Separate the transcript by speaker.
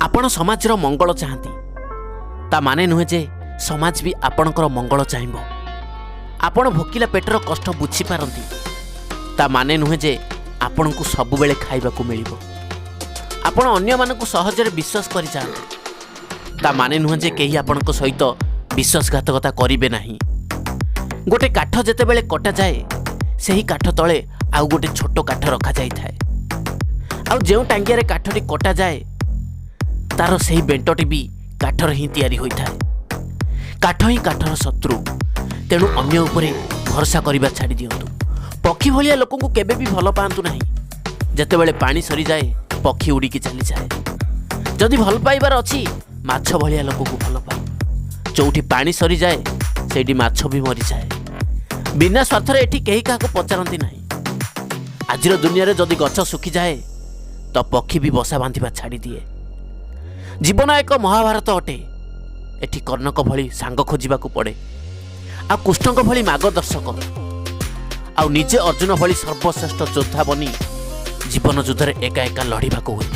Speaker 1: ଆପଣ ସମାଜର ମଙ୍ଗଳ ଚାହାନ୍ତି, ତା ମାନେ ନୁହେଁ ଯେ ସମାଜ ବି ଆପଣଙ୍କର ମଙ୍ଗଳ ଚାହିଁବ। ଆପଣ ଭୋକିଲା ପେଟର କଷ୍ଟ ବୁଝିପାରନ୍ତି, ତା ମାନେ ନୁହେଁ ଯେ ଆପଣଙ୍କୁ ସବୁବେଳେ ଖାଇବାକୁ ମିଳିବ। ଆପଣ ଅନ୍ୟମାନଙ୍କୁ ସହଜରେ ବିଶ୍ୱାସ କରିଯାଆନ୍ତି, ତା ମାନେ ନୁହେଁ ଯେ କେହି ଆପଣଙ୍କ ସହିତ ବିଶ୍ୱାସଘାତକତା କରିବେ ନାହିଁ। ଗୋଟେ କାଠ ଯେତେବେଳେ କଟାଯାଏ, ସେହି କାଠ ତଳେ ଆଉ ଗୋଟେ ଛୋଟ କାଠ ରଖାଯାଇଥାଏ, ଆଉ ଯେଉଁ ଟାଙ୍ଗିଆରେ କାଠଟି କଟାଯାଏ, ତାର ସେହି ବେଣ୍ଟଟି ବି କାଠରେ ହିଁ ତିଆରି ହୋଇଥାଏ। କାଠ ହିଁ କାଠର ଶତ୍ରୁ, ତେଣୁ ଅନ୍ୟ ଉପରେ ଭରସା କରିବା ଛାଡ଼ି ଦିଅନ୍ତୁ। ପକ୍ଷୀ ଭଳିଆ ଲୋକଙ୍କୁ କେବେ ବି ଭଲ ପାଆନ୍ତୁ ନାହିଁ। ଯେତେବେଳେ ପାଣି ସରିଯାଏ, ପକ୍ଷୀ ଉଡ଼ିକି ଚାଲିଯାଏ। ଯଦି ଭଲ ପାଇବାର ଅଛି, ମାଛ ଭଳିଆ ଲୋକକୁ ଭଲ ପାଅ। ଯୋଉଠି ପାଣି ସରିଯାଏ, ସେଇଠି ମାଛ ବି ମରିଯାଏ। ବିନା ସ୍ୱାର୍ଥରେ ଏଠି କେହି କାହାକୁ ପଚାରନ୍ତି ନାହିଁ। ଆଜିର ଦୁନିଆରେ ଯଦି ଗଛ ଶୁଖିଯାଏ, ତ ପକ୍ଷୀ ବି ବସା ବାନ୍ଧିବା ଛାଡ଼ିଦିଏ। ଜୀବନ ଏକ ମହାଭାରତ ଅଟେ। ଏଠି କର୍ଣ୍ଣଙ୍କ ଭଳି ସାଙ୍ଗ ଖୋଜିବାକୁ ପଡ଼େ, ଆଉ କୃଷ୍ଣଙ୍କ ଭଳି ମାର୍ଗଦର୍ଶକ, ଆଉ ନିଜେ ଅର୍ଜୁନ ଭଳି ସର୍ବଶ୍ରେଷ୍ଠ ଯୋଦ୍ଧା ବନି ଜୀବନ ଯୁଦ୍ଧରେ ଏକା ଏକା ଲଢ଼ିବାକୁ ହୁଏ।